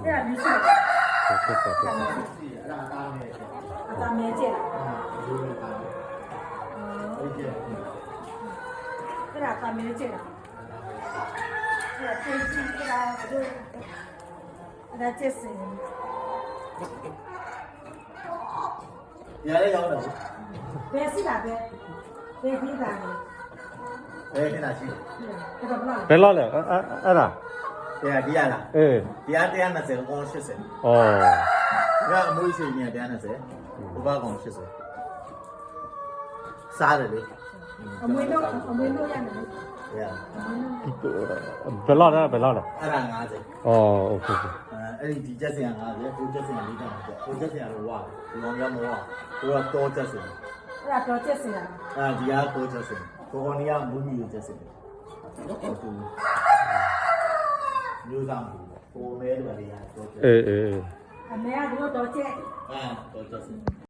အဲဒါမျိုးရှိတယ် အသးမဲကျဲလား အဲဒါအသးမဲကျဲလား အဲဒါကျဲစင် အဲဒါကျဲစင် ဘဲစံးဘၣ်ဘဲ ဘဲဖံးဘၣ်န့ၣ် ဘဲဖံးဘၣ်စံး ဘဲလီၢ်လဲၣ် အဲဒါ ဘဲဒံးယါလၢ ဘဲဒံးယါနစဲး ကီၢ်ရှဲစဲး အမွေးစံးန့ၣ် ဘဲဒံးယါနစဲး ကဘၣ်ကီၢ်ရှဲစဲး စားတယ်လေ အမွေးလို့ အမွေးလို့ရတယ်လေ ဘဲလီၢ်လဲၣ် ဘဲလီၢ်လဲၣ် အဲ့ဒါငါးဆယ် အဲ့ဒီဒီကျက်စင်ကငါးဆယ် ဟိုကျက်စင်ကလေးကျက်စင်ကလေးကျက်စင်ကလေးဝါဒီကောင်ကမဝါ ဟိုတော့ကျက်စင်အဲ့ဒါတော့ကျက်စင်ရအဲ့ဒီကတော့ကျက်စင်ကိုကနီကမူမီကျက်စင်မျိုးစားမူကိုမဲတွေကကျက်စင်အမဲကတော့ကျက်အဲတော့ကျက်စင်